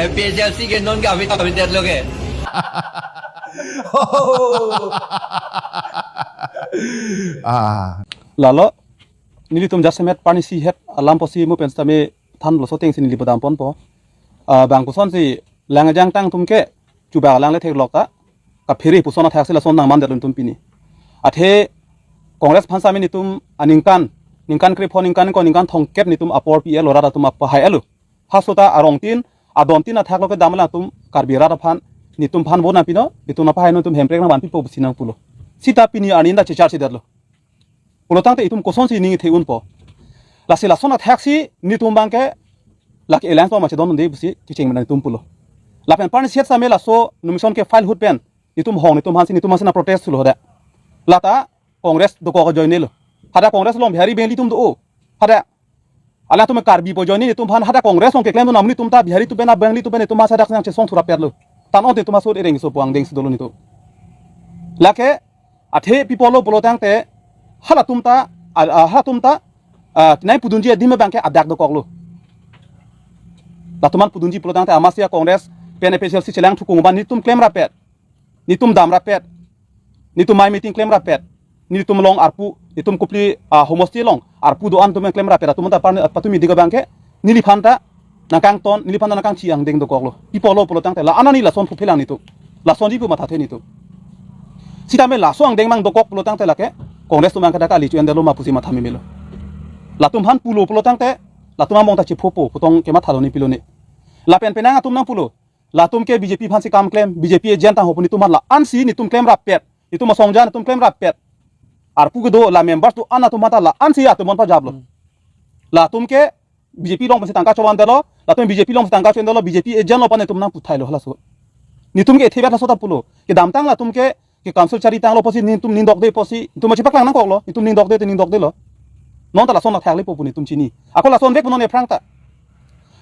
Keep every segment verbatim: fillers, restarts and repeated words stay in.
APHLC ke non kami kami det lo ke. Ah. Lalo, nelitum jasemet parnisi het alam pusi mu pen sitame than lo, so atengsi neli padam ponpo. Ah, bang kosonsi lang ajang tang atum ke chuba lang le theklok ta, kaphere puson athaksi lason nangman det lo netum pini. Athe Congress aphan sitame netum aningkan, ningkan krepho, ningkan ko, ningkan thomkep netum apor pi-et lo, rat atum apahai-et lo. Halaso ta arong tin, adon tin athak lo kedam atum Karbi rat aphan, netum aphan vote nangpinon, netum apahai non netum hemprek nangvanpipo pusi nangpulo. Sita pini arni ta chechar si det lo. Pulo tangte itum kosonsi ning the unpo. Lasi lason athaksi netum abang ke lake alliance ma chedon un-e pusi kecheng mena netum pulo. Lapen parnisi het sitame laso nomination ke file ahut pen netum hong, netum aphansi, netum aphansi nangprotest lo hadak. Lata Congress dokok ajoine lo. Hadak Congress along Bihari Bengali atum do-o. Hadak alangtum Karbi pu ajoine netum aphan hadak Congress along keklem do nam netum ta Bihari atum pen, Bengali atum pen netum aphansi hadak nangchesong thurap-et lo. Tan-o netum asut ereng so puang deng si dolo netum. Lake athe pi apotlo pulo tangte halatum ta, a, a, halatum ta, a, nai pudunji adim abang ke adak dokok lo. Latum aphan pudunji pulo tangte amatsi a-Congress pen APHLC chelang thukung abang netum klem rappet, netum dam rappet, netum mei meeting klem rappet, netum along arpu, netum kopili, ah, homosti along arpu do-an atum klem rappet, atum ta par patumi dik abang ke neliphan ta nangkangton, neliphan ta nangkangchi angdeng dokok lo. Pi apotlo pulo tangte la-an arni lason phu phelang netum. Lasonji pu mathathe netum. Sitame laso angdeng abang dokok pulo tangte lake Congress atum abang ke dak kali chu-en det lo ma pusi matha meme lo. Latum aphan pulo pulo tangte latum among ta chephopo, putong kematha lo ne pilo ne. Lapen penang atum nangpulo, latum ke BJP aphansi kam klem, BJP agent tang ho pu netum aphan la-ansi netum klem rappet, netum asong jan netum klem rappet. Arpu kedo la members do-an atum aphan ta la-ansi atum aphan pajaplo. Hmm. Latum ke BJP along pensi tangka chovan det lo, latum BJP alongsi tangka cho-en det lo, BJP agent lo pu netum nangputhailo halaso. Netum ke ethe bet halaso ta pulo. Kedamtang latum ke, ke council chari tanglo pusi netum ning dokde pusi, netum ma chepaklang nangkoklo, netum ning dokde te ning dokde lo. Non ta lason athak lepo pu netum chini. Ako lason vek pu non ephrang ta.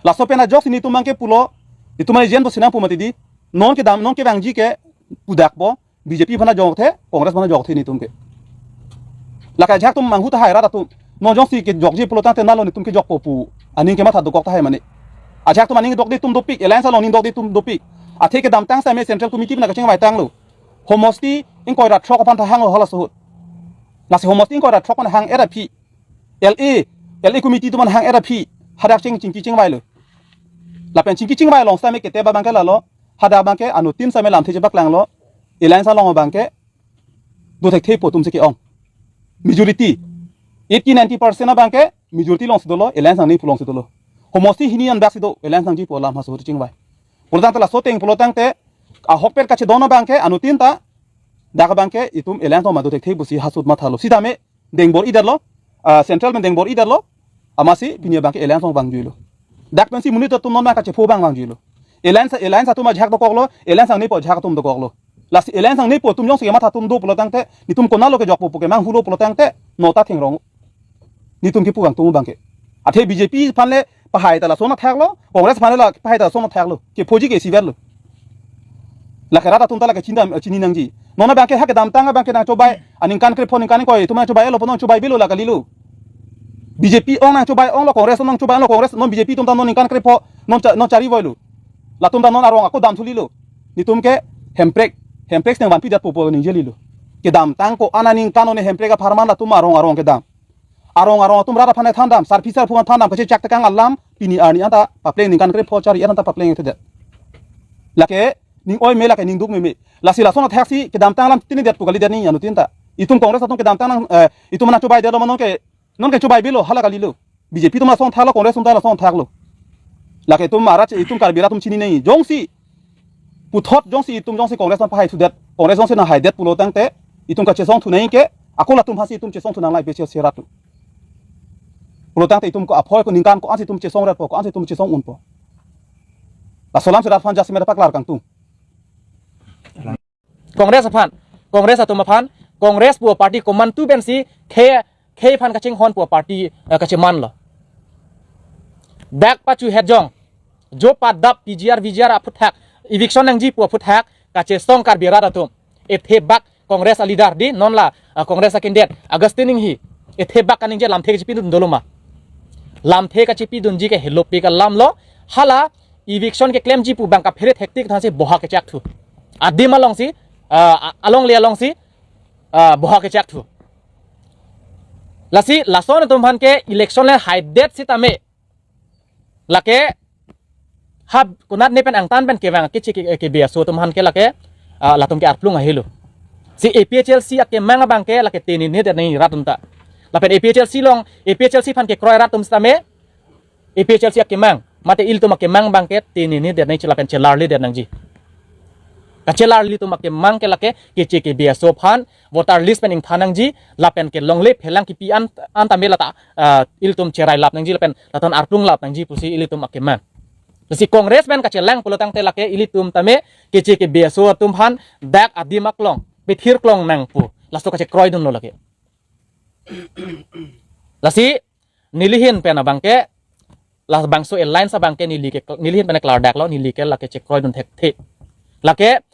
Laso pen ajoksi netum abang ke pulo, netum agent pusi nangpu mati di. Non kedam, non kevangji ke pudakpo, BJP aphan ajokthe, Congress aphan ajokthe netum ke. Lake ajahak atum manghu tahai rat atum. Non jongsi kejokji pulo tangte nalo netum kejokpo pu aning kematha dokok tahai mane. Ajahak atum aning dokde atum dopik, alliance along ning dokde atum dopik. Athe kedamtang sitame Central Committee pen kachingvai tanglo. Homosti ingkoi ra throk aphan ta hanglo halaso ahut. Lasi homosti ingkoi ra throk aphan hang-et aphi LA, LA committee atum aphan hang-et aphi hadak ching chingki chingvailo. Lapen chingki chingvai along sitame ketep abang ke lalo, hadak abang ke anuttin sitame lamthe chepaklanglo, alliance along abang ke dothekthepo atumsi ke-ong. Majority, eighty ninety percent abang ke majority alongsi dolo, alliance nangne pu alongsi dolo. Homosti hini anbak si do, alliance nangjipo alam halaso ahut chingvai. Pulo tangte laso ateng pulo tangte, ahokpet kachedon abang ke anuttin ta, dak abang ke itum alliance along ma dothekthe pusi halaso ahut mathalo. Sitame dengbor-i det lo, ah, Central pen dengbor-i det lo, amatsi pini abang ke alliance along vangjuilo. Dak pensi monit atum non ma kachepho abang vangjuilo. Alliance, alliance atum ajahak dokoklo, alliance nangnepo ajahak atum dokoklo. Lasi alliance nangnepo atum jongsi kematha atum do pulo tangte, netum konatlo kejokpo pu kemanghulo pulo tangte, non ta thengrong. Netum kepu kangtung abang ke. Athe BJP aphan le pahai ta lason athaklo, Congress aphan le la pahai ta lason athaklo. Kephoji ke isivet lo. Lake rat atum ta lake chindam, chini nangji. Non abang ke ha kedamtang abang ke nangchobai, aningkan krepho ningkan ingkoi atum nangchobai-etlo pu non chobai bilo la kalilo. BJP ong nangchobai onglo, Congress ong nangchobai onglo, Congress non BJP atum ta non ningkan krepho, non cha-, non chari voilo. Latum ta non arong ako dam thulilo. Netum ke hemprek, hemprek si nangvanpi detpo pu ningjeli lo. Kedamtang ko-an aningkan one hemprek apharman latum arong arong kedam. Arong arong atum rat aphan thandam, sarpi sarpo aphan thandam, kachechak tekang alam, pini arni anta papleng ningkan krepho chari anta papleng thedet. Lake ning oi me, lake ning duk meme. Lasi lason athaksi kedamtang alam tini det pu kalidet ni anuttin ta. Itum Congress atum kedamtang nang, eh, itum nangchobai detlo ma non ke, non ke chobai bilo hala kalilo. BJP atum lason athaklo, Congress atum ta lason athaklo. Lake itum arat itum Karbi rat atum chini nai. Jongsi puthot jongsi itum jongsi Congress aphan pahai thudet, Congress jongsi nanghaidet pulo tangte, itum kachesong thunai ke, ako latum aphansi itum chesong thu nanglai beche serat tu. Pulo tangte itum ko aphoi ko ningkan ko-ansi itum chesong retpo, ko-ansi itum chesong unpo. Laso alam si rat aphan jasemet paklar kangtung. Congress aphan, Congress atum aphan, Congress pu party komantu pensi khei, khei aphan kachinghon pu party, eh, kachimanlo. Dak pachu hetjong, jo padap PGR, VGR aphuthak, eviction nangji pu aphuthak, kachesong Karbi rat atum. Ethe bak Congress a-leader di, non la, eh, Congress a-candidate, Augustine Enghee. Ethe bak kaningje lamthe kachipidun dolo ma. Lamthe kachipidunji ke helopik alamlo, hala, eviction keklemji pu abang kaphere thektik thansi boha kechak thu. Adim alongsi, ah, a-, alongle alongsi, ah, boha kechak thu. Lasi lason atum aphan ke election le haidet sitame, lake ha konat ne pen angtan pen kevang keche ke, ke biaso atum aphan ke lake, ah, latum ke arplung ahelo. Si A P H L C akemang abang ke lake tini ne dan rat atum ta. Lapen A P H L C along, A P H L C aphan kekroi rat atum sitame, A P H L C akemang, mate ilitum akemang abang ke tini ne dan nangji lapen chelarli dan nangji. Kachelarli atum akemang ke lake keche ke biaso aphan voter list pen ingthan nangji, lapen ke longle phelang kipi an, an tame lata, ah, ilitum cherai lap nangji lapen laton arplung lap nangji pusi ilitum akemang. Lasi Congress pen kachelang pulo tangte lake ilitum tame keche ke biaso atum aphan dak adim aklong pethir klong nangpo. Laso kachekroi dunlo lake. Lasi neli ahin pen abang ke, labangso alliance abang ke neli ke, neli ahin pen klardaklo, neli ke lake chekroi dun thekthe. Lake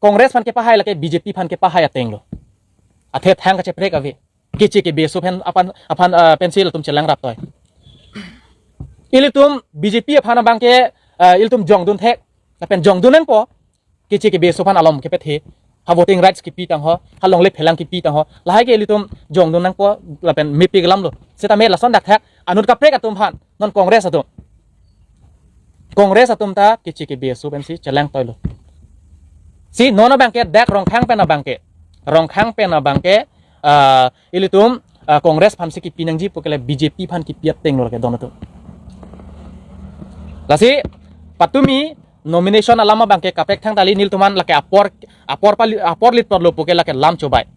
Congress aphan kepahai, lake B J P aphan kepahai ateng lo. Athe thang kacheprek ave. Keche ke biaso aphan aphan, aphan, ah, pensi latum chelang rap toi. Ilitum B J P aphan abang ke, ah, ilitum jongdun thek. Lapen jongdun nangpo. Keche ke biaso aphan alom kepethe. Ha voting rights kipi tangho, ha longle phelang kipi tangho. Lahai ke ilitum jongdun nangpo lapen mepik lam lo. Sitame lason dak thak anut kaprek atum aphan, non Congress atum. Congress atum ta keche ke biaso pensi chelang toi lo. Si non abang ke dak Rongkhang pen abang ke. Rongkhang pen abang ke, ah, ilitum, ah, Congress aphansi kipi nangji pu ke le B J P aphan kipi ateng lo lake don atum. Lasi patumi nomination alam abang ke kaprek thangta kali, nelitum an lake apor, apor pali, apor lit plot lo pu ke lake lam chobai.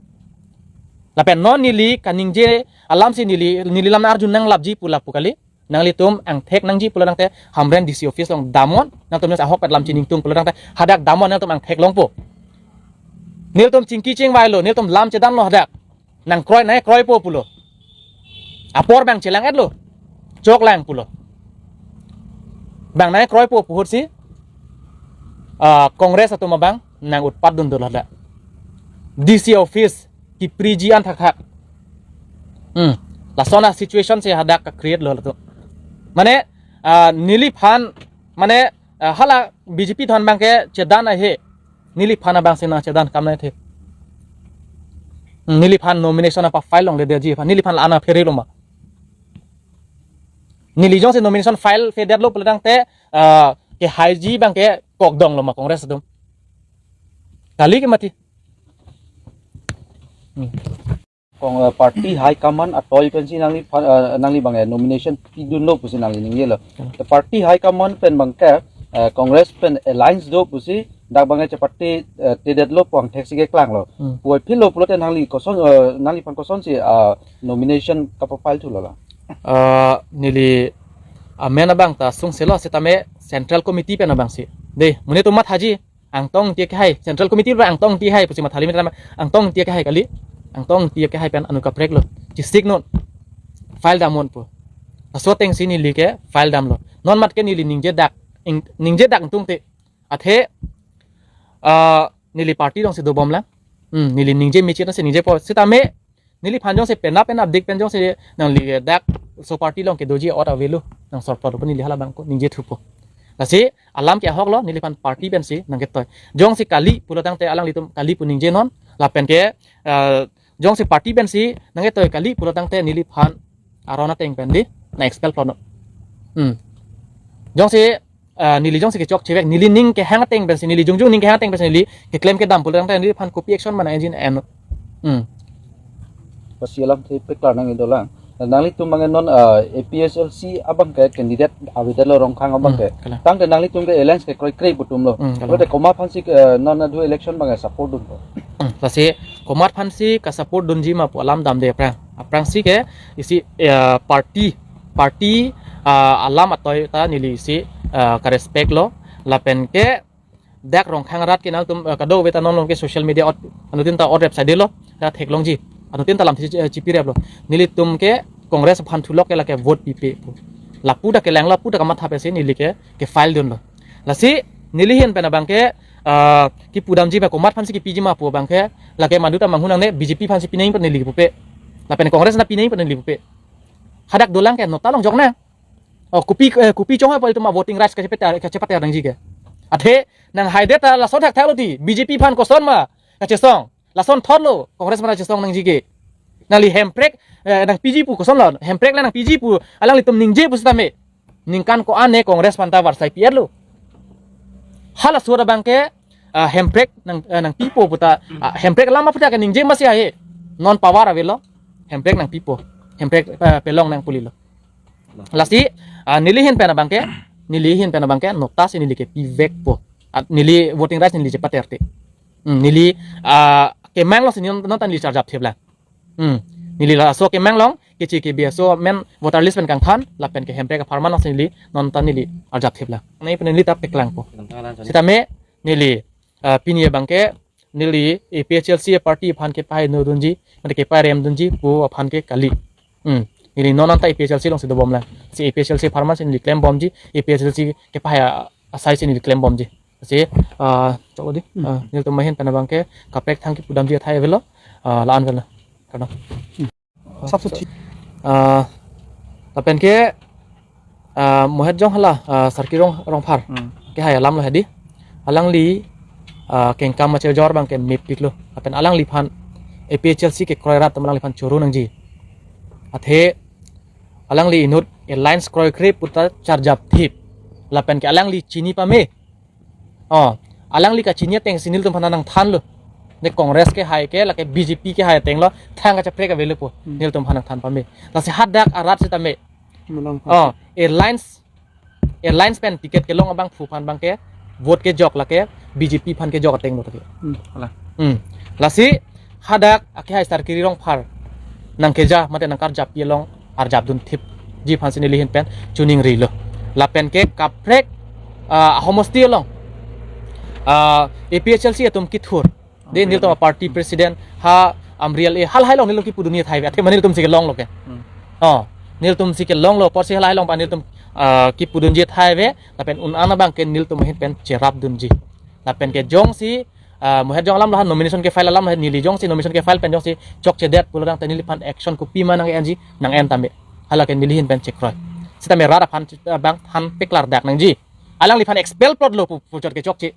Lapen non neli kaningje alamsi neli, neli lam arjun nanglapji pu lapu kali. Nanglitum angthek nangji pulo tangte Hamren D C office along damnon, nangtum ahokpet lam chiningtung pulo tangte hadak damnon, nangtum angthek longpo. Nelitum chingki chingvai lo, nelitum lam chedanlo hadak. Nangkroi nangkroipo pulo. Apor abang chelang-etlo. Choklang pulo. Bang nangkroipo pu ahutsi, ah, Congress atum abang nang utpat dun dolo hadak. D C office kipriji an thakthak. Hmm. Lason asituation si hadak kacreate lo latum. Mane, ah, neliphan, mane, ah, hala B J P atum abang ke chedan ahe. Neliphan abang si nangchedan kam nangthe. Hmm, neliphan nomination apa file longledetji aphan. Neliphan la-an aphere lo ma. Neli jongsi nomination file file detlo pulo tangte, ah, kehaiji abang ke kokdong lo ma Congress atum. Kali ke mati. Hmm. Kong, eh, party high command atoi pensi nangliphan, eh, nangli abang, eh, nomination pidunlo pusi nangli ningjelo. Hmm. The party high command pen abang ke, eh, Congress pen alliance do pusi dak abang ke cheparty, eh, tedetlo pu angthek si keklanglo. Hmm. Puvoiphitlo pulote nangli koson, eh, nangliphan kosonsi, ah, nomination kapafile thulo la? Ah, neli amen abang ta sungselo sitame Central Committee pen abangsi. Dei, monit atum mathaji, Angtong Ingti kehai, Central Committee abang Angtong Ingti kehai pusi mathali, mithama Angtong Ingti kehai kali. Angtong Ingti kehai pen anut kaprek lo. Chisik non. File damnon pu. Laso atengsi neli ke file damlo. Non mat ke neli ningje dak, ing-, ningje dak ingtungte. Athe, ah, neli party alongsi dobomlang. Hmm, neli ningje mechit nangsi ningjepo. Sitame neliphan jongsi penap penapdik pen jongsi nangli dak laso party along kedoji ot avelo, nang sorplot pu neli hala abang ko ningje thupo. Lasi alam ke ahoklo, neliphan party pensi nangketoi. Jongsi kali pulo tangte alanglitum kali pu ningjenon, lapen ke, eh, jongsi party pensi nangketoi kali pulo tangte neliphan aron ateng pen di nang-expel plotnon. Hmm. Jongsi, ah, neli jongsi kechokche vek, neli ning kehang ateng pensi, neli jongjong ning kehang ateng pensi neli keklem kedam pulo tangte neliphan kopi action ma nang-enji en. Hmm. Pasi alamthe paklar nangji dolang. Nanglitum abang non, ah, A P H L C abang ke candidate avedetlo Rongkhang abang ke. Hmm, kalang. Tangte nanglitum ke alliance ke kroikre pu atum lo. Hmm, kalang. Pulote komat aphansi ke, ah, non adu election abang ke support dunpo? Hmm, lasi komat aphansi kasupport dunji ma pu alam damde aphrang. Aphrangsi ke isi, eh, party, party, ah, alam atoi ta neli isi, ah, karespect lo. Lapen ke dak Rongkhang arat ke nangtum, eh, kadokave ta non along ke social media ot, anuttin ta ot rep saidelo, ta theklongji. Anuttin ta lam thi, eh, chipireplo. Nelitum ke Congress aphan thulok ke lake vote pipe pu. Lapu ta kelanglo, lapu ta kamatha pensi neli ke, ke file dunlo. Lasi neli ahin pen abang ke, ah, kipudamji ma komat aphansi kipiji ma pu abang ke, lake mandu ta manghu nangne, B J P aphansi pi nangji pu neli pupe. Lapen Congress na pi nangji pu neli pupe. Hadak dolang ke nota longjok nang. Oh, kopi, eh, kopi chonghoi pu ilitum a voting rights kachepater, kachepater nangji ke. Athe nang haide ta lason thakthak lo ti, B J P aphan koson ma kachesong. Lason thot lo, Congress aphan kachesong nangji ke. Nangli Hemprek, eh, nangpiji pu koson lo, Hemprek la nangpiji pu, alanglitum ningje pusitame. Ningkan ko-an ne Congress aphanta varsai pi-et lo. Halaso abang ke, ah, Hemprek nang, eh, nangpipo puta, ah, Hemprek alam aphuthak ke ningje masi ahe. Non power avelo, Hemprek nangpipo. Hemprek, eh, pelong nang pulilo. Lasi, ah, neli ahin pen abang ke, neli ahin pen abang ke, nokta si neli ke pivekpo. Ah, neli voting rights neli chepater te. Hmm, neli, ah, kemang lo si non, non ta neli charjap thip lang. Hmm, neli laso kemang long, kechi kebi aso amen voter list pen kangthan, lapen ke Hemprek apharman lo si neli, non ta neli arjap thip lang. Nai pen neli ta peklangpo. Sitame, neli, ah, pini abang ke, neli A P H L C party aphan kepahai no dunji, mate kepahai rem dunji pu aphan ke kali. Hmm. Neli non anta A P H L C along si dobom lang. Si A P H L C apharman si neli klembomji, A P H L C kepahai a-, asai si neli klembomji. Si, ah, choklo di. Hmm. Ah, nelitum ahin pen abang ke kaprek thang kipudamji athai avelo. Ah, la-an avelo. Kardom. Sab suchi. Ah, lapen ke, ah, mohet jong hala, ah, Sarkiri Rong, Rongphar. Hmm. Kehai alam lo hedi. Alangli, ah, kengkam achejor abang ke mepik lo. Lapen alangliphan A P H L C kekroi rat atum alangliphan choro nangji. Athe alangli inut alliance kroikre puta charjap thip. Lapen ke alangli chini pame. Oh, alangli kachini ateng si nelitum aphan nangthan lo. Ne Congress kehai ke, lake B J P kehai ateng lo, thang kacheprek avelo pu. Hmm. Nelitum aphan nangthan pame. Lasi hadak arat sitame. Malang Oh, party. Alliance, alliance pen ticket kelong abangphu aphan abang ke, vote kejok lake B J P aphan kejok ateng lo tadi. Hmm. Ala. Hmm. Lasi hadak akehai Sarkiri Rongphar nangkeja mate nangkarjap along arjap dun thipji aphan si neli ahin pen chuning rilo. Lapen ke kaprek, ah, homosti along, ah, A P H L C atum kithur. De nelitum party president ha Amri L A halahai along nelitum kipudunji athai ave. Athe ma nelitum si kelong lo ke. Hmm. Oh, nelitum si kelong lo apotsi halahai along pa nelitum, ah, kipudunji athai ave. Lapen un-an abang ke nelitum ahin pen cherap dunji. Lapen ke jongsi, ah, mohet jong alam lahan nomination ke file alam lahan neli jongsi nomination ke file pen jongsi chokchedet pulo tangte neliphan action kopima nang-enji nang-en tame. Hala ke neli ahin pen chekroi. Sitame rat aphan, ah, abang than peklardak nangji. Alangliphan expel plot lo pu, puchot ke chokche.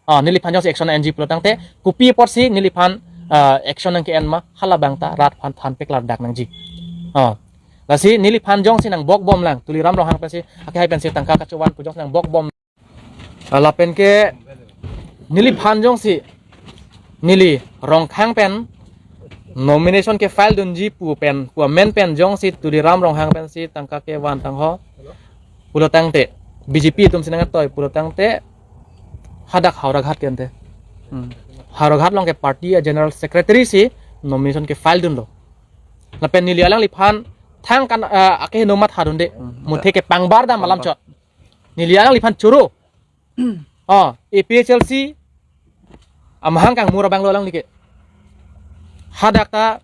Ah, neliphan jongsi action enji pulo tangte kopi apotsi neliphan, ah, action nangke-en ma hala abang ta rat aphan than peklardak nangji. Ah. Lasi neliphan jongsi nangbokbom lang, Tuliram Ronghang pensi, akehai pensi tangka kachovan pu jongsi nangbokbom. Ah, lapen ke neliphan jongsi, neli Rongkhang pen nomination ke file dunji pu pen, pu amen pen jongsi Tuliram Ronghang pensi tangka kevan tang ho pulo tangte, B J P atum si nangatoi pulo tangte, hadak Howraghat ke ante. Hmm. Howraghat along ke party a-general secretary si nomination ke file dunlo. Lapen neli alangliphan thang kan, ah, akeheno matha dunde. Hmm. Muthe kepangbar dam alam chot. Neli alangliphan choro. Oh, A P H L C amahang kangmur abang lo alangli ke. Hadak ta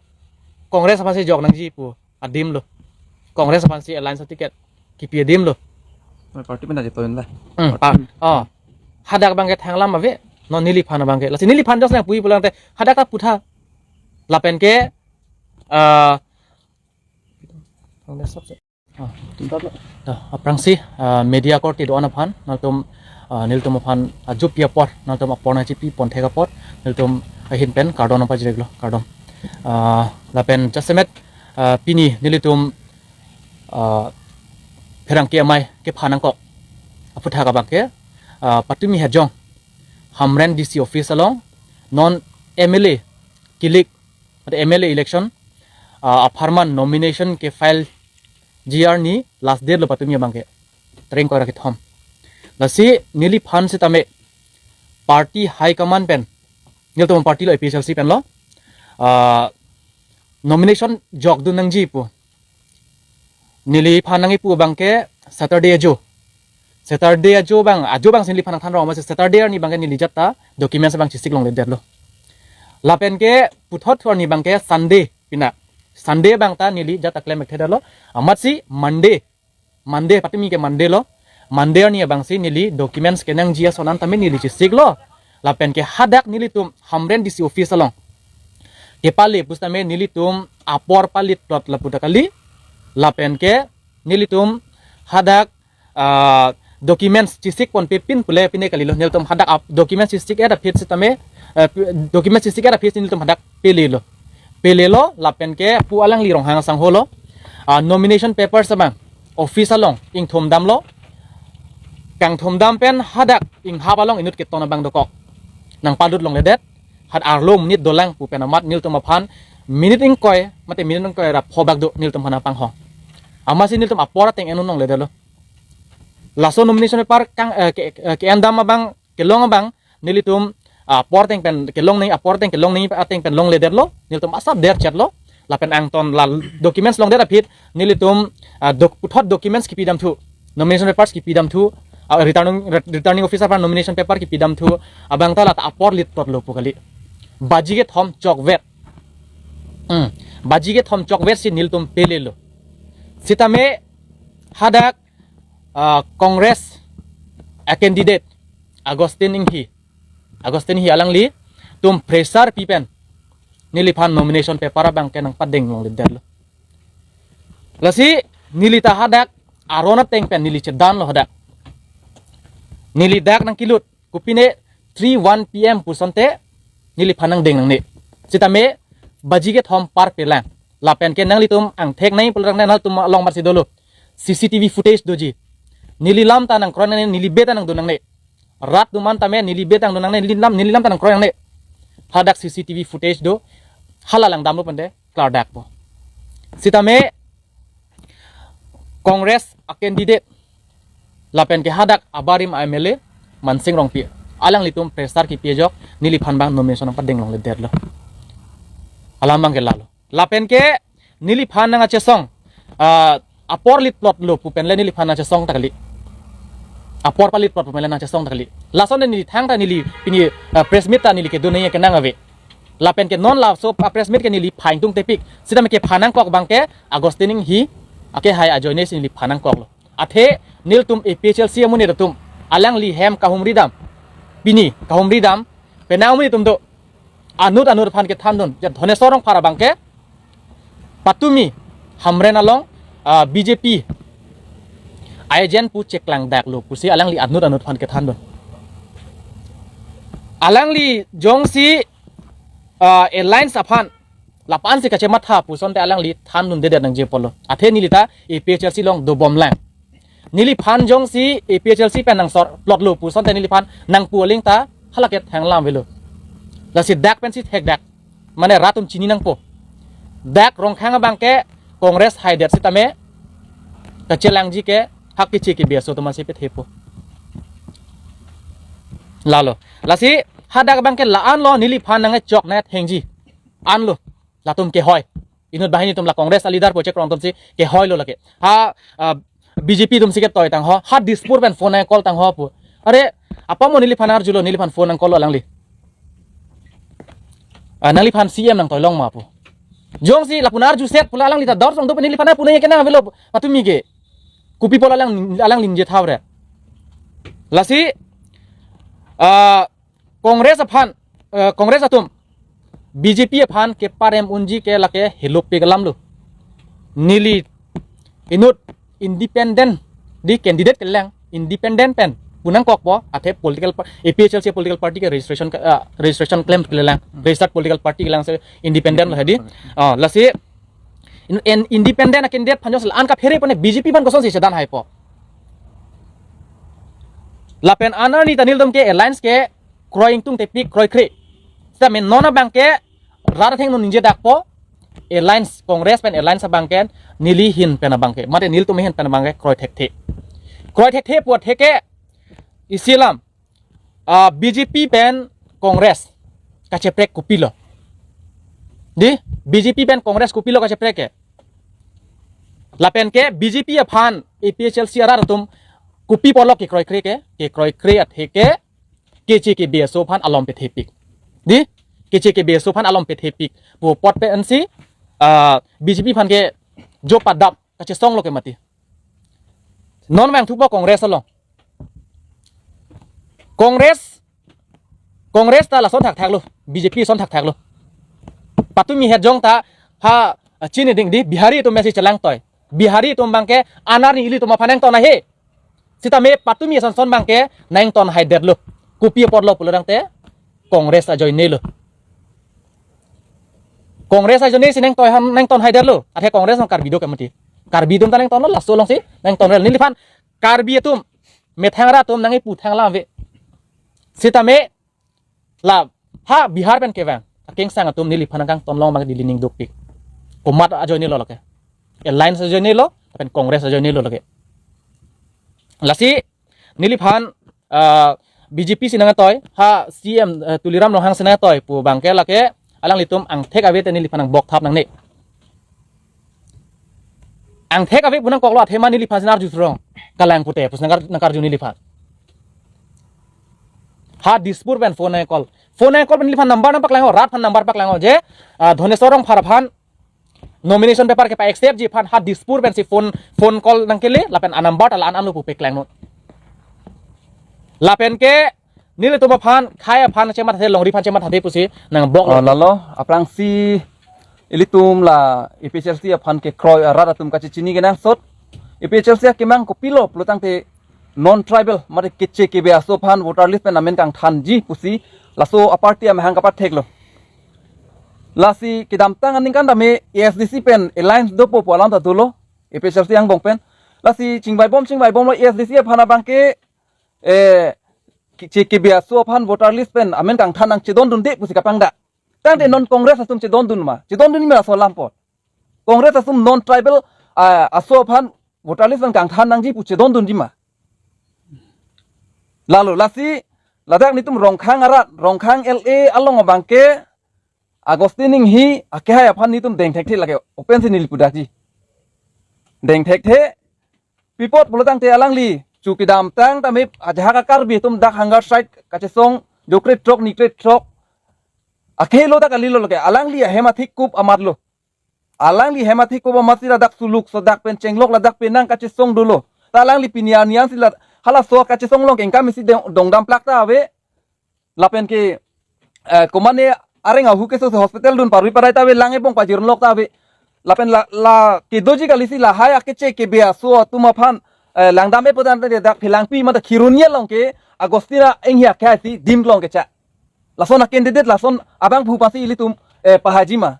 Congress aphansi jok nangji pu adim lo. Congress aphansi alliance ticket kipi adim lo. Party pen aja toin la. Hmm, party. Pa, oh. Hadak abang ke thang alam ave. Non neliphan abang ke. Lasi neliphan jongsi nangpui pulo tangte hadak ta putha. Lapen ke, ah, Congress sab se. Ah, dah, aphrangsi, ah, media korte do-an aphan, nangtum, ah, nelitum aphan, ah, ajupi apor, nangtum apor nangchipi pon thek apor, nelitum ahin pen kardom nangpajirlo, kardom. Ah, lapen jasemet, ah, pini nelitum, ah, pherangke amei kephan nangkok aphuthak abang ke, ah, patumi hajong, Hamren D C office along, non M L A kilik, mate M L A election, ah, apharman nomination ke file G R ni last date lo patumi abang ke. Tarik ingkoi ra kethom. Lasi neliphan sitame party high command pen. Nelitum party lo A P H L C pen lo. Ah, nomination jok dun nangji pu. Neliphan nangkipu abang ke Saturday ajo. Saturday ajo abang, ajo abang si neliphan nangthan rong amatsi Saturday arni abang ke neli jat ta documents abang chesik longledetlo. Lapen ke puthot thu arni abang ke Sunday pina. Sunday abang ta neli jat ta klem ekthedetlo. Amatsi Monday. Monday, patumi ke Monday lo. Monday arni abang si neli documents kenangji ason an tame neli chesiklo. Lapen ke hadak nelitum Hamren D C office along kepale pusitame nelitum apor palit plot lapu ta kali. Lapen ke nelitum, hadak, ah, documents chesik ponpe pin pule pine kalilo, nelitum hadak ap-, documents chesik-et aphi sitame, eh, pi-, documents chesik-et aphi si nelitum hadak pelelo. Pelelo lapen ke pu alangli Ronghang asangho lo. Ah, nomination papers abang office along ingthum damlo. Kangthum dam pen hadak inghap along inut keton abang dokok. Nangpalut longledet, hat arlo minute dolang pu pen amat nelitum aphan minute ingkoi, mate minute ingkoi ra pho bak do nelitum aphan panghong. Amatsi nelitum apor ateng en-un longledetlo. Laso nomination paper kang, eh, ke, eh, ke-en dam abang, kelong abang, nelitum, ah, apor ateng pen kelong nangji, apor ateng kelong nangji ateng pen longledetlo, nelitum asap derchetlo, lapen angton la documents longdet aphi, nelitum, ah, doc-, puthot documents kipi damthu, nomination papers kipi damthu, ah, returning, re-, returning officer aphan nomination paper kipi damthu, abang ta lata apor lit plotlo pu kali. Baji kethom chokvet. Hmm. Baji kethom chokvet si nelitum pelelo. Sitame hadak, ah, Congress a candidate Augustine Enghi. Augustine Enghi alanglitum pressure pi pen neliphan nomination paper abang ke nangpadeng longledetlo. Lasi neli ta hadak aron ateng pen neli chedanlo hadak. Neli dak nangkilut, kopine three one P M pu asonte neliphan nangdeng nangne. Sitame baji kethom parpelang. Lapen ke nanglitum angthek nangji pulang nangtum along marsi dolo. C C T V footage doji. Neli lam ta nangkroi nangne, neli bed ta nangdun nangne. Rat atum an tame neli bed ta nangdun nangne, neli lam, neli lam ta nangkroi nangne. Hadak C C T V footage do. Hala langdamlo pen de klardakpo. Sitame Congress a candidate lapen ke hadak abarim a M L A Mansing Rongpi, alanglitum pressure kipi ajok neliphan abang nomination nangpadeng longledetlo. Alam abang ke lalo. Lapen ke neliphan nangkachesong, ah, apor lit plotlo pu pen le neliphan nangkachesong ta kali. Apor palit plot pu pen le nangkachesong ta kali. Lason neli thangta neli pini, ah, press meet ta neli kedun nangji kenang ave. Lapen ke non laso a press meet ke neli pha ingtungtepik. Sitame kepha nangkok abang ke Augustine Enghi akehai ajoine si neli pha nangkoklo. Athe nelitum A P H L C amonit atum alangli hem kahumri dam. Pini kahumri dam penang amonit atum do. Anut anut aphan kethandun. Ja Dhoneswar Rongphar abang ke patumi Hamren along, ah, B J P agent pu cheklangdaklo pusi alangli anut anut aphan kethandun. Alangli jongsi, ah, alliance aphan lapu-an si kachematha pu asonte alangli thandundedet nangji apotlo. Athe neli ta A P H L C along dobomlang. Neliphan jongsi A P H L C pen nangsor plotlo pu asonte neliphan nangpu aling ta hala ke thanglam avelo. Lasi dak pensi thekdak. Mane rat atum chini nangpo. Dak Ronghang abang ke Congress haidet sitame kachelangji ke hak keche kebe aso atum ansi pethepo. Lalo. Lasi hadak abang ke la-anlo neliphan nangchok nangthengji. Anlo. Latum kehoi. Inut banghini atum la Congress a leader project rong atum si kehoilo lake. Ha, ah, B J P atum si ketoi tangho. Ha Dispur pen phone nang call tangho pu. Are, apa mo neliphan arjulo, neliphan phone nang call lo alangli. Ah, nangliphan C M nangtoilong ma pu. Jongsi lapu nang arjuset pu la alangli ta dor song do pen neliphan pu nangji kenang avelo patumi ke. Kopi apot alang, alangli ningje tha re. Lasi, ah, Congress aphan, eh, Congress atum B J P aphan keparem unji ke lake helopik alamlo. Neli inut independent, di candidate kelang independent pen pu nangkokpo, athe political pa-, A P H L C political party ke registration ke, ah, registration claim kelang, registered political party kelang si independent lo hedi. Ah, lasi in, in, independent a candidate aphan jongsi la-an kaphere pone B J P aphan kosonsi chedan haipo. Lapen anerni ta nelitum ke alliance ke kroi ingtungtepik kroikre. Sitame non abang ke rat athengno ningjedakpo, alliance Congress pen alliance abang ke neli ahin pen abang ke, mate nelitum ahin pen abang ke kroi thekthe. Kroi thekthe pu atheke isi alam, ah, B J P pen Congress kacheprek kopilo. Di, B J P pen Congress kopilo kacheprek ke. Lapen ke B J P aphan A P H L C arat atum kopi apotlo kekroikre ke, kekroikre atheke keche kebe aso aphan alom pethepik. Di, keche kebe aso aphan alom pethepik pu apot pensi, ah, B J P aphan ke jo padap kachesonglo ke mati. Non vangthupo Congress along. Congress, Congress ta lason thakthaklo, B J P ason thakthaklo. Patumi het jong ta ha, ah, chini ding di Bihari atum si chelangtoi. Bihari atum abangke anerni ilitum aphan nangton ahe. Sitame patumi asonson abangke nangton haidetlo. Kopi apotlo pulo tangte Congress ajoinelo. Congress ajoine si nangtoi han nangton haidetlo. Athe Congress nang Karbi do ke mati. Karbi atum ta nangtonlo, laso alongsi nangton rel. Neliphan Karbi atum, methang rat atum nangkipu thang alam ave. Sitame la ha Bihar pen kevang akengsang atum neliphan nangkangton long abang Delhi ning dukpik. Komat ajoinelo lake. Alliance ajoinelo, lapen Congress ajoinelo lake. Lasi neliphan, ah, B J P si nangtoi, ha C M, eh, Tuliram Ronghang si nangtoi pu abangke lake alanglitum angthek ave te neliphan nangbok thap nangne. Angthek ave pu nangkoklo, athe ma neliphan si nang-arju serong. Kalang pute pusi nangkar-, nangkarju neliphan. Ha Dispur pen phone nang-call. Phone nang-call pen neliphan number nangpaklanglo, rat aphan number paklanglo je, ah, Dhaneswar Rongphar aphan nomination paper kepa-accept ji aphan ha Dispur pensi phone, phone call nangkele, lapen anumber ta la-an anlo pu paklangnon. Lapen ke nelitum aphan, khei aphan chemathathe, longri aphan chemathathe pusi nangboklo. Oh, lalo, aphrangsi ilitum la A P H L C aphan kekroi arat atum kachechini kenangsot. A P H L C akemang kopilo pulo tangte non-tribal, mate keche kebe aso aphan voter list pen amen kangthanji pusi laso aparty amahang kapatheklo. Lasi kedamtang aningkan tame A S D C pen alliance dopo pu alam ta dolo, A P H L C angbong pen. Lasi chingvaibom chingvaibomlo A S D C aphan abangke, eh, keche kebe aso aphan voter list pen amen kangthan nangchedondunde pusi kapangdak. Tangte non Congress atum chedondun ma? Chedondun ma laso alam apot? Congress atum non-tribal, ah, aso aphan voter list pen kangthan nangji pu chedondunji ma? Lalo, lasi ladak netum Rongkhang arat, Rongkhang L A along abangke Augustine Enghi akehai aphan netum dengthekthe lake, open si neli pudakji. Dengthekthe, pi apot pulo tangte alangli chu kedamtang tame ajahak a-Karbi atum dak hunger strike kachesong jokre throk nikre throk akhei lo ta kalilo lake, alangli ahem athekup amat lo. Alangli hem athekup amat si ladak Suluk Sodak pen Chenglok ladak penang kachesong dolo. Ta alangli pini arni an si la halaso kachesong along kengkam isi dong, dongdam plak ta ave. Lapen ke, eh, komane areng ahu keso si hospital dun parvi parai ta ave, lang ebong pajirlok ta ave. Lapen la, la kedoji kali si lahai akeche kebe aso atum aphan, eh, langdam-e pu tangte dak Phelangpi mate Kheroni along ke Augustine Enghi akehai si dim along kecha. Lason a-candidate, lason abangphu aphansi ilitum, eh, pahaji ma?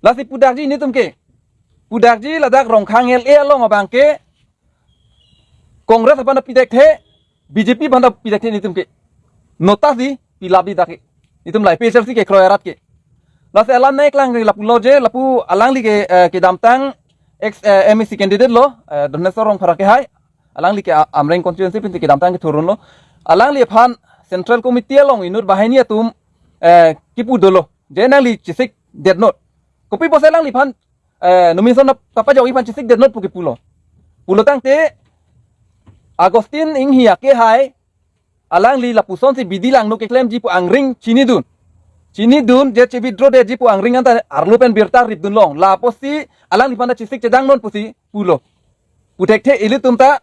Lasi pudakji netum ke. Pudakji ladak Rongkhang L A along abangke Congress aphan ta pithekthe, B J P aphan ta pithekthe netum ke. Nota si pilapji dak ke. Netum la A P H L C kekroi arat ke. Lasi alam nangklang ke lapulo je, lapu alangli ke, eh, kedamtang ex, eh, M A C candidate lo, eh, Dhaneswar Rongphar akehai. Alangli ke A-, Amreng constituency pensi kedamtang kethurunlo. Alangli aphan Central Committee along inut banghini atum, eh, kipu dolo. Je nangli chesikdetnon. Kopi pusi alangliphan, eh, nomination na kapajokji aphan chesikdetnon pu kipulo. Pulo tangte Augustine Enghi akehai alangli lapuson si bidi langno keklemji pu angring chinidun. Chinidun je che-withdraw detji pu angring anta arlo pen birta ripdun long. Lapusi alangliphan ta chesik chedangnon pusi pulo. Puthekthe ilitum ta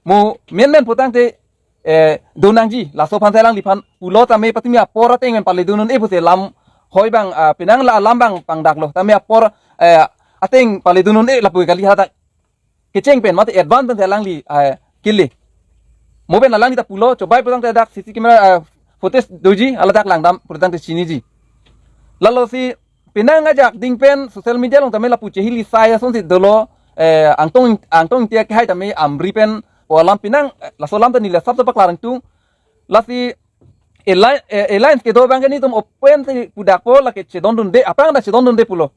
mo menmen pu tangte, eh, do nangji, laso aphan si alangliphan pulo tame patumi apor ateng pen paledun un-e pusi lam hoi abang, ah, penang la alam abang pangdaklo. Tame apor, eh, ateng paledun un-e lapu kali hadak. Kecheng pen mate advance pen si alangli, eh, kele. Mo pen alangli ta pulo, chobai pu tangte dak C C camera, eh, footage doji, hala dak langdam pu tangte chiniji. Lalo si penang ajak ding pen social media along tame lapu chehili sai asonsi dolo, eh, Angtong, Angtong Ingti akehai tame Amri pen pu alam penang, eh, laso alam ta neli asap ta paklar ingtung. Lasi alli-, eh, alliance kedo abangke netum open si pudakpo, lake chedondunde, aphrang ta chedondunde pulo.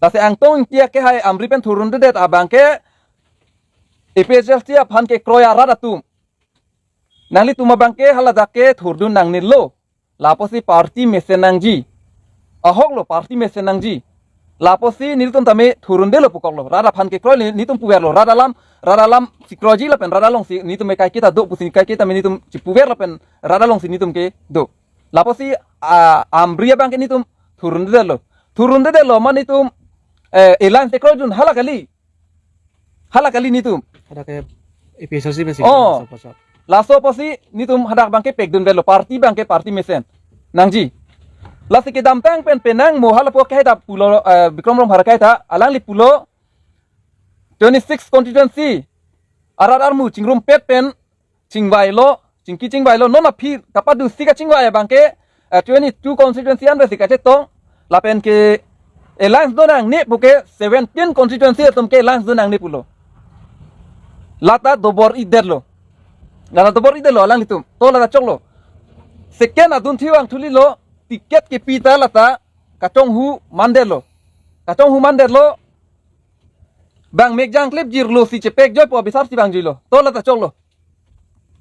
Lasi Angtong Ingti akehai Amri pen thurundedet abangke A P H L C aphan kekroi arat atum. Nanglitum abangke haladak ke thurdun nangnelo. Lapusi party mesen nangji. Ahoklo, party mesen nangji. Lapusi nelitum tame thurundelo pukoklo. Rat aphan kekroi ne-, netum puverlo. Rat alam, rat alam si kroiji lapen rat alongsi netum ke kaike ta do pusi kaike tame netum chipuver lapen rat alongsi netum ke do. Lapusi, ah, Amri abangke netum thurundelo. Thurundelo ma netum, eh, alliance kroidun hala kali. Hala kali netum. Hadak ke A P H L C besi. Oh. Laso apot. Laso apotsi netum hadak abangke pekdunvelo, party abangke party mesen nangji. Lasi kedamtang pen penang mo halapu akehai ta pulo, eh, Bikram Rongphar akehai ta, alangli pulo, twenty-six constituency arat armu chingrumpet pen chingvailo, chingki chingvailo, non aphi kapadu si kachingvai abangke, eh, twenty-two constituency anvet si kachetong, lapen ke alliance donangne puke seventeen constituency atum ke alliance donangne pulo. Lata dobor-idetlo. Lata dobor-idetlo alanglitum. To lata choklo. Second adun thivang thulilo, ticket kepi ta lata kachonghu mandetlo. Kachonghu mandetlo. Bang mek jang klip jirlo si chepek joipo, bisar si bang juilo. To lata choklo.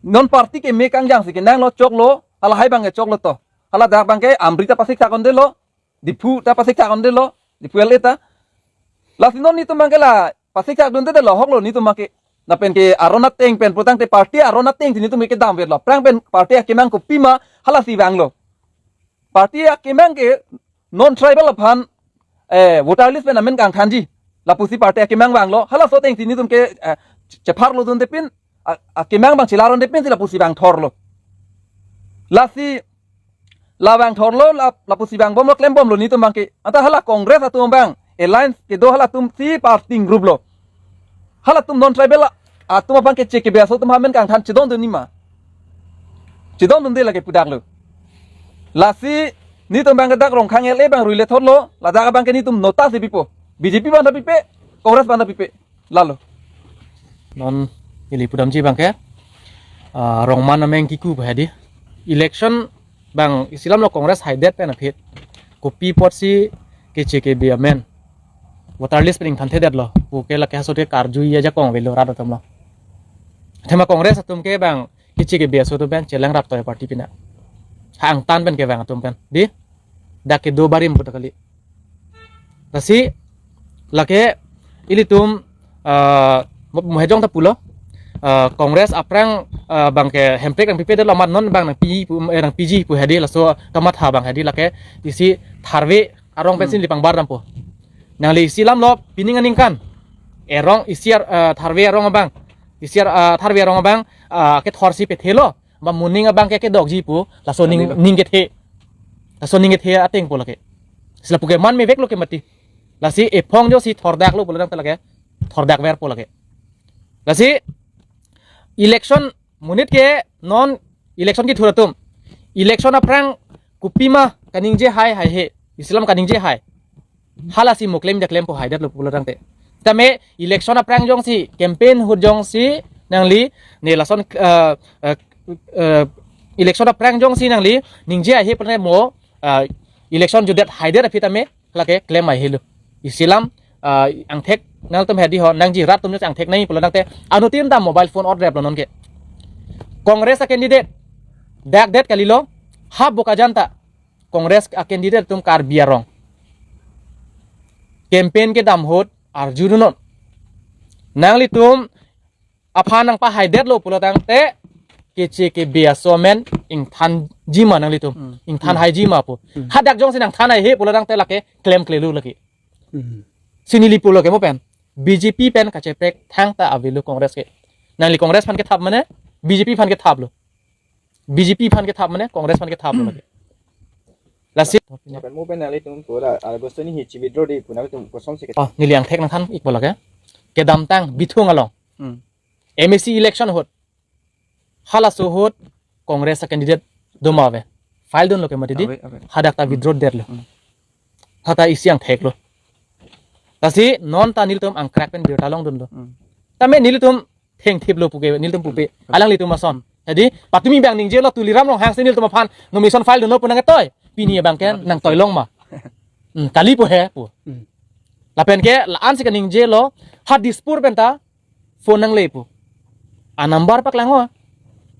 Non party ke mek angjang si kenanglo, choklo, halahai abangke choklo to. Haladak abangke Amri ta pasik thak ondelo, Diphu ta pasik thak ondelo, Diphu L A ta. Lasi non netum abangke la pasik thak dundetlo, hoklo netum abangke. Lapen ke aron ateng pen putangte party aron ateng si netum ke damvetlo. Aphrang pen party akemang kopima, halasi vanglo. Party akemang ke non tribal aphan, eh, voter list pen amen kangthanji. Lapusi party akemang vanglo. Halaso ateng si netum ke, eh, chepharlo dunde pin, a-, akemang abang chelaronde pin si lapusi vangthorlo. Lasi, la vangthorlo, la, lapusi vangbomlo, klembomlo netum abangke. Anta hala Congress atum abang, alliance kedo halatum si party group lo. Halatum non tribal atum abangke che kebi aso atum amen kangthan chedondun nima. Chedondunde lake pudaklo. Lasi netum abangke dak Rongkhang L A abang ruile thorlo, ladak abangke netum nota si pipo. B J P abang ta pipe, Congress abang ta pipe. Lalo. Non ili pudamji abangke, ah, Rongman ameng kiku bahadi. Election abang isi alamlo Congress haidet pen aphi. Kopi apotsi keche kebi amen voter list pen ingthanthedetlo puke lake hasot ke karjui ajakong avelo rat atumlo. Athema Congress atum ke bang keche kebi aso atum pen chelang raptoi party pina. Ha angtan pen kevang atum pen. Di? Dak kedo barim puta kali. Lasi lake ilitum, ah, mo-, mohejong ta pulo. Ah, Congress aphrang, ah, abangke Hemprek nangpipedetlo amat non abang nangpi pu, eh, nangpiji pu hadi laso kamatha abang hadi lake isi tharve arong pensi Hmm. lipang bar dampo. Nangli isi alamlo pining aningkan. Erong isi ar-, ah, tharve arong abang. Isi ar-, ah, tharve arong abang, ah, kethorsi pethelo. Ba moning abangke kedokji pu, laso ning, Kali lo. ning kethe. Laso ning kethe ateng pu lake. Sila puke man meveklo ke mati. Lasi ephong josi thordaklo pulo tangte lake. Thordakver pu lake. Lasi election monit ke non election kethur atum. Election aphrang kopima kaningje hai haihe. Isi alam kaningje hai. Halasi mo klem ja klempo haidetlo pulo tangte. Tame election aphrang jongsi campaign ahut jongsi nangli ne lason, eh, eh, eh, election aphrang jongsi nangli ningje haihe pene mo, eh, election jutdet haidet aphi tame lake klem haihelo. Isi alam, eh, angthek nangtum hadi ho nangji rat atum jongsi angthek nai pulo tangte anuttin ta mobile phone order lo nonke. Congress a candidate dakdet kalilo ha Bokajan ta Congress a candidate atum Karbi arong campaign kedam ahut arjudunnon. Nanglitum aphan nangpahaidetlo pulo tangte keche kebi aso amen ingthanji ma nanglitum. Hmm. Ingthan Hmm. haiji ma pu. Hmm. Hadak jongsi nangthan haihe pulo tangte lake klemklelo lake. Hmm. Si neli pulo ke mo pen. B J P pen kacheprek thangta avelo Congress ke. Nangli Congress aphan kethap mane B J P aphan kethaplo. B J P aphan kethap mane Congress aphan kethaplo lake. Lasi Pen mo pen nanglitum pura August ni hichi withdraw di pu nangtum kosonsi ke. Oh, neli angthek nangthan-ikpo lake. Kedamtang Bithung along. Hmm. M A C election ahut. Halaso ahut Congress a candidate do ma ave. File dunlo ke mati di. Ave, ave. Hadak ta Hmm. withdraw detlo. Hmm. Hata isi angtheklo. Lasi non ta nelitum angkrak pen birta longdunlo. Hmm. Tame nelitum thengthiplo puke, nelitum pupe. Alanglitum ason. Jadi, patumi abang ningjelo Tuliram Ronghang si nelitum aphan nomination file dunlo pu nangketoi. Pini abangke nangtoilong ma. Hmm, kali pu he pu. Hmm. Lapen ke la-an si kaningjelo ha Dispur pen ta phone nangle pu. A number paklang ho.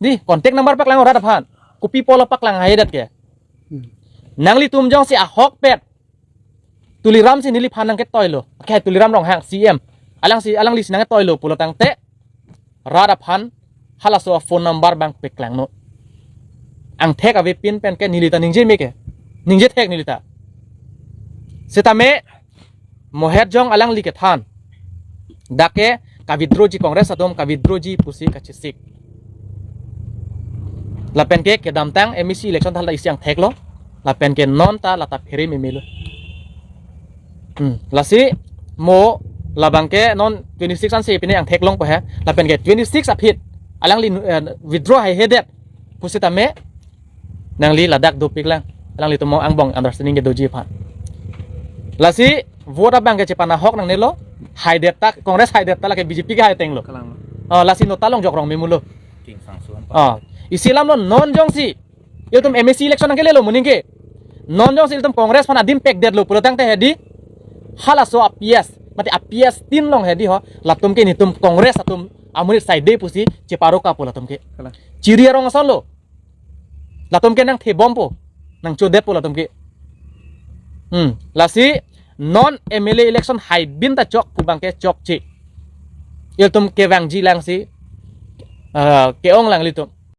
Di, contact number paklang ho rat aphan. Kopi pulo paklang haidet ke. Hmm. Nanglitum jongsi ahokpet Tuliram si neliphan nangketoilo. Ke Tuliram Ronghang C M. Alangsi, alangli si nangketoilo pulo tangte rat aphan halaso a phone number abang peklangnon. Angthek avepin pen ke neli ta ningje me ke. Ningje thek neli ta. Setame Mohet Jong alangli kethan. Dak ke ka-withdrawji Congress atum ka-withdrawji pusi kachesik. Lapen ke kedamtang M A C election ta hala isi angtheklo. Lapen ke non ta lata phere memelo. Hmm. Lasi mo Labang ke non twenty-six ansi pine angthek longpo he. Lapen ke twenty-six aphi alangli, eh, withdraw haihedet pusitame nangli ladak dopiklang. Alanglitum angbong understanding ke doji aphan. Lasi vote abang ke chepanahok nangnelo. Haidet ta, Congress haidet ta, lake B J P ke hai ateng lo. Kalang. Oh, lasi nota longjok rong memulo. King Sangsu an. Oh, isi alam lo, non jongsi ilitum M A C election nangkelelo moning ke, non jongsi ilitum Congress aphan adim pekdetlo pulo tangte hedi, halaso a P S, mate a P S tin along hedi ho, latum ke nelitum Congress atum amonit saide pusi cheparoka po latum ke. Kalang. Chiri arong ason lo. Latum ke nangthebompo, nangchodetpo latum ke. Hmm, lasi non M L A election haibin ta chok pu abang ke chokche. Ilitum kevangji langsi, ah, ke-ong lang ilitum.